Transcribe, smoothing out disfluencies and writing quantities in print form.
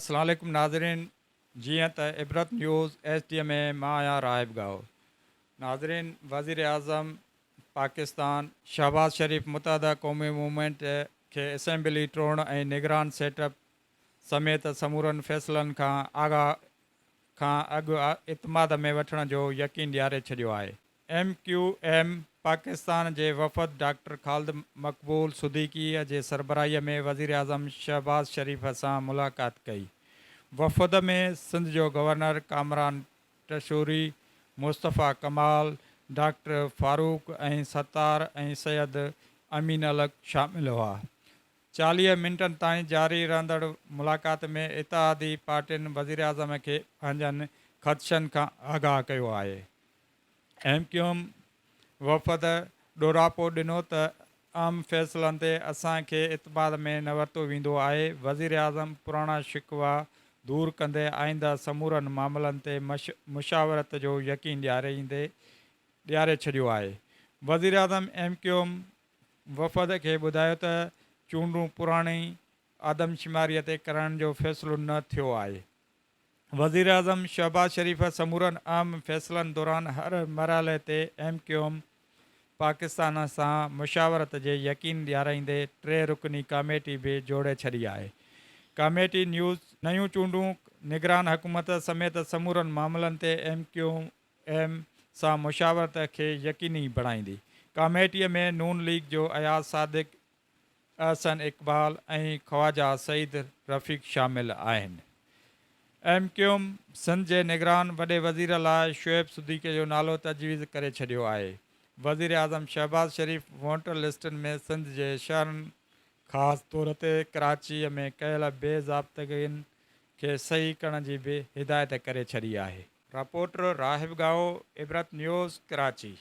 السلام عليڪم ناظرين جيئن ته عبرت نيوز ايڇ ڊي ۾ مان آهيان راهب ڳاهو ناظرين وزير اعظم پاڪستان شهباز شريف متحده قومي موومينٽ کي اسيمبلي ٽوڙڻ ۽ نگران سيٽ اپ سميت سمورن فيصلن کان آگاهه کان اڳ اعتماد ۾ وٺڻ جو يقين ڏياري ڇڏيو آهي. ايم ڪيو ايم پاڪستان جي وفد ڊاڪٽر خالد مقبول صديقيء جي سربراهيء ۾ وزيراعظم شهباز شريف سان ملاقات ڪئي. وفد ۾ سنڌ جو گورنر ڪامران ٽشوري، مصطفيٰ ڪمال، ڊاڪٽر فاروق ۽ ستار ۽ سيد امين الحق شامل هئا. 40 منٽن تائين جاري رهندڙ ملاقات ۾ اتحادي پارٽين وزيراعظم کي پنهنجن خدشن کان آگاهه ڪيو آهي. ايم ڪيو ايم وفد ڏوراپو ڏنو ته اهم فيصلن تي اسان کي اعتماد ۾ نه ورتو ويندو آهي، وزيراعظم پراڻا شڪوا دور ڪندي آئنده سمورن معاملن تي مشاورت جو يقين ڏياريندي ڏياري ڇڏيو آهي. وزيراعظم ايم ڪيو ايم وفد کي ٻڌايو ته چونڊون پراڻي آدمشماري تي ڪرائڻ جو فيصلو نه ٿيو آهي. وزيراعظم شهباز شريف سمورن اهم فيصلن دوران هر مرحلي تي ايم ڪيو ايم پاڪستان سان مشاورت جي يقين ڏيارائيندي ٽي رڪني ڪاميٽي به جوڙي ڇڏي آهي. ڪاميٽي نيوز نيون چونڊون، نگران حڪومت سميت سمورن معاملن تي ايم ڪيو ايم سان مشاورت کي يقيني بڻائيندي. ڪاميٽي ۾ نون ليگ جو اياز صادق، احسن اقبال ۽ خواجه سعيد رفيق شامل آهن. ايم ڪيو ايم سنڌ جي نگران وڏي وزير لاء شعيب صديقي جو نالو تجويز ڪري ڇڏيو آهي. وزيراعظم شهباز شريف ووٽر لسٽن ۾ سنڌ جي شهرن خاص طور تي ڪراچي ۾ ڪيل بي ضابطگين کي صحيح ڪرڻ جي به هدايت ڪري ڇڏي آهي. رپورٽر راهب ڳاهو، عبرت نيوز، ڪراچي.